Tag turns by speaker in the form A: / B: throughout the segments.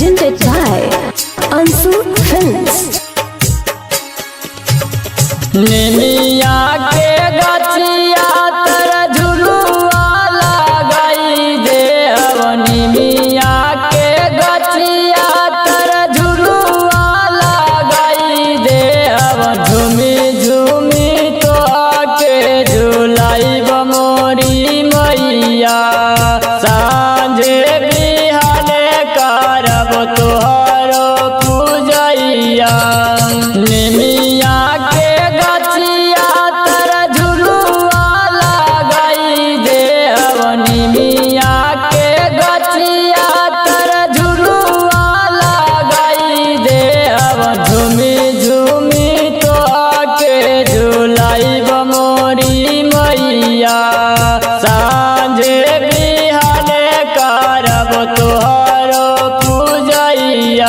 A: Presented by Ansu Films.
B: निमिया के गछिया तर झुलुआ लगाई दे अब निमिया के गछिया तर झुलुआ लगाई दे अब झूमी झूमी तो आके झुलाई बमोरी मैया साँझे बिहाने करब तोहरो पूजैया। निमिया के गछिया तर झुलुआ लगाई दे अब निमिया के गछिया तर झुलुआ लगाई दे अब झूमी झूमी तो आके झुलाई बमोरी मैया साँझे बिहाने करब तोहरो पूजैया।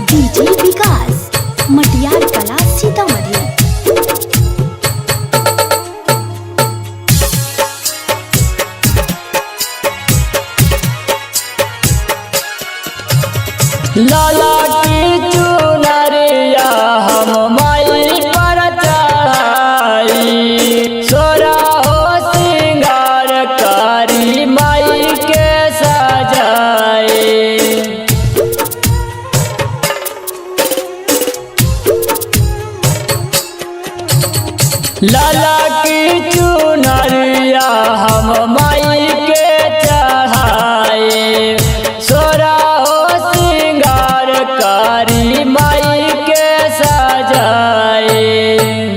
A: DJ Vikas, Matiyar Kala Sitamarhi.
B: लाला की चुनरिया हम माई पर चढ़ाई, सोरा हो सिंगार कारी माई के सजाई। लाला की चुनरिया हम माई के चढ़ाए, सोरा हो सिंगार कारी माई के सजाए।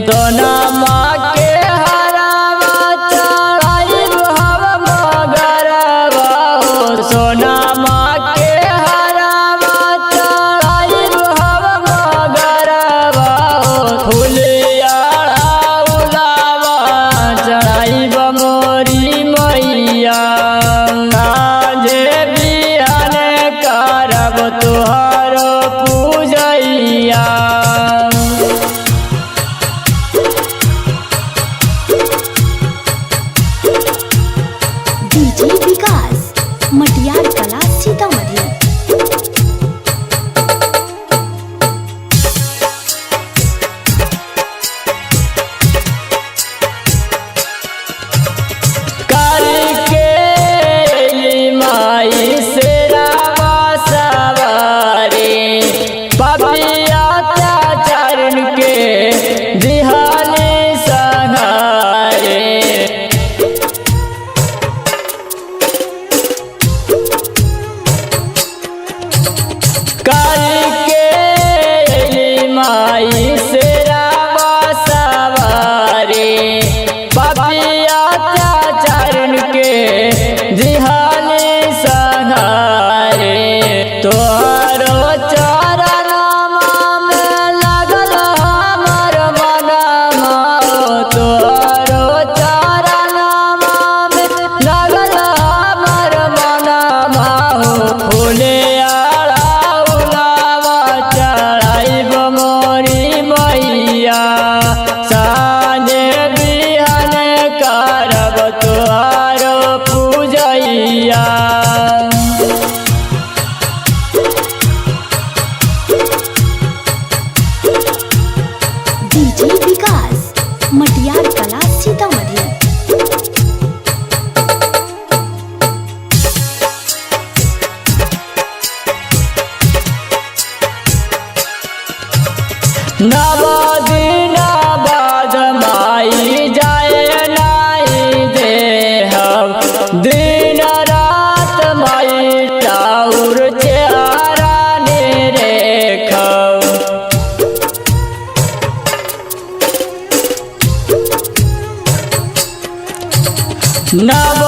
B: दोना माँ के हरावा चढ़ाई हम मगरवा हो, सोना माँ के हरावा चढ़ाई हम मगरवा हो, फूलिया उलावा चढ़ाई बमोरी मैया साँझे बिहाने करब तोहरो पूजैया।
A: DJ Vikas, Matiyar Kala Sitamarhi.
B: करके माई सेरावा सवारी, पपिया चरण के दिहानी सहारे। करके माई सेरावा सवारी, पपिया चरण के दिहानी सहारे। तोहरो चरणमा में लगल हमर मनमा, तोहरो चरणमा में लगल हमर मनमा हो, फूले उलावा चढ़ाई बमोरी मैया साँझे बिहाने करब तोहरो पूजैया।
A: DJ Vikas, Matiyar Kala Sitamarhi.
B: नवदिना बाद माई जाए नाई देहब, दिन रात माई टाउर चेहरा ने रेखब। नव